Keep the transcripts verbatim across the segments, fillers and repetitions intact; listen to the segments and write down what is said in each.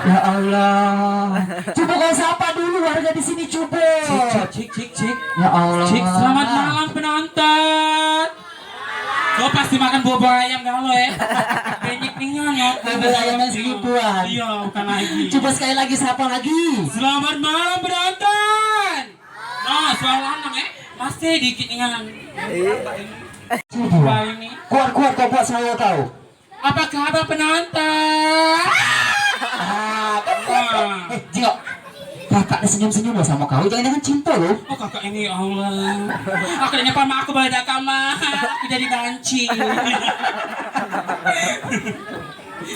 Ya Allah. Coba kau sapa dulu warga di sini, coba. Cik, cik, cik, cik, cik. Ya Allah. Cik, selamat malam, penonton. Kau pasti makan bubur ayam galo, eh. Banyak nian, ya. Bubur ayam yang seribuan. Iya, bukan lagi. Coba sekali lagi, sapa lagi? Selamat malam, penonton. Nah, suara lanang, eh. Masih dikit nian. Iya. Coba. Kuat-kuat kau buat suara kau. Apa kabar, penonton? Ah, kan. Wah. Eh, Jio. Kakak ni senyum-senyum loh sama kau. Jangan-jangan cinta loh. Oh, kakak ini, ya Allah. Akhirnya paman aku balik kamar. Aku jadi banci.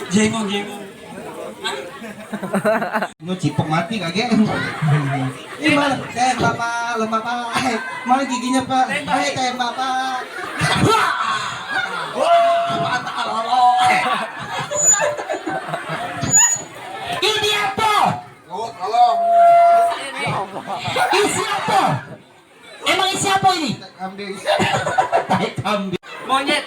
Jengong, jengong. Lu cipok mati kagek. Ini mana? Eh, Bapak, lemah, Pak. Eh, mana giginya, Pak? Tembak. Eh, tembak, Pak. Wah! Wah, mantap, Lolo. Ini apa? Oh, tolong. Isi apa? Emang isi apa ini? Kambing. Tai kambing. Monyet.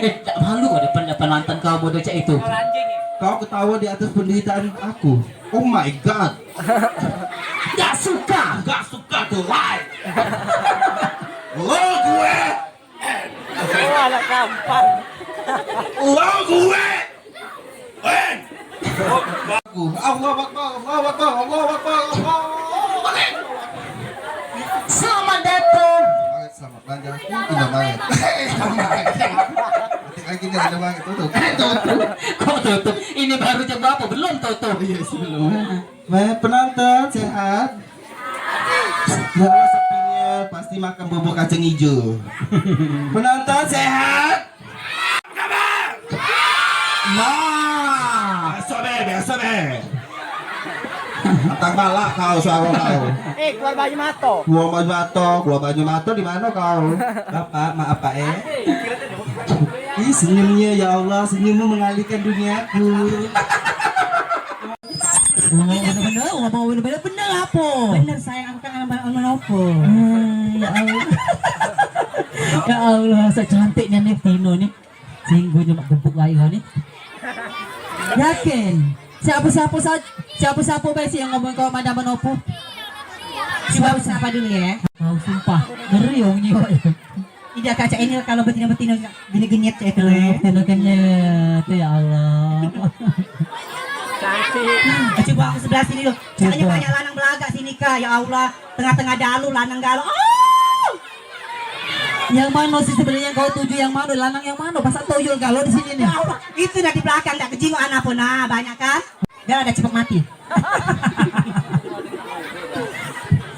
Eh, tak malu kau depan, depan mantan kau bodoh cak itu. Kau anjing. Kau ketawa di atas penderitaan aku. Oh my God. Gak suka. Gak suka tuh, why? Lo gue. Oh, anak kampung. Uang gue. Wen. Aku. Allahu Akbar, Allahu Akbar, Allahu Akbar, Allahu Akbar. Selamat datang. Selamat datang. Indomaret. Indomaret. Nanti lagi nih Indomaret tutup. Tutup. Kok tutup? Ini baru jam berapa? Belum tutup. Iya, sebelum. Weh, penonton sehat? Ya Allah, sepinye pasti makan bubur kacang ijo. Penonton sehat? Nah, biasa be, biasa be. Antang balak kau, suara kau. Eh, keluar banyu mato. Keluar banyu mato, keluar banyu mato di mana kau? Bapak, maaf Pak eh. Ih, senyumnya ya Allah, senyummu mengalihkan duniaku. Wong bener-bener, wong mau bener-bener, bener apa? Bener sayang, aku kan anak menopo. Hmm, ya Allah. Ya Allah, secantiknya nih Tino nih. Singgung cuma gempuk layu nih. Yakin? Siapa-siapa saja, siapa-siapa bae sih yang ngomong kau madam menopo? Coba sapa dulu ya. Kau sumpah, ngeri wong nyimak. Ida kaca ini kalau betina-betina gini genyet cak itu. Eh, betina genyet, ya Allah. Cantik. Coba aku sebelah sini loh. Caknya banyak lanang belagak sini kak, ya Allah. Tengah-tengah dalu lanang galo. Oh! Yang mana sih sebenarnya kau tuju yang mana? Lanang yang mana? Pasal tuyul galo di sini nih. Ya Allah, itu dah di belakang dah kejingukan apa nah, banyak kan? Dah ada cepet mati.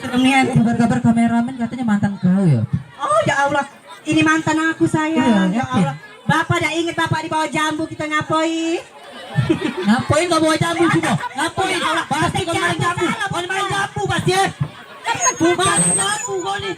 Serem nian. Kabar-kabar kameramen katanya mantan kau ya? Oh ya Allah, ini mantan aku sayang. Iya, ya Allah. Bapak dah inget bapak di bawah jambu kita ngapoi? Ngapain kau bawa jambu semua? Ngapain? Pasti kau main jambu. Kau main jambu pasti ya. Bukan jambu kau ni.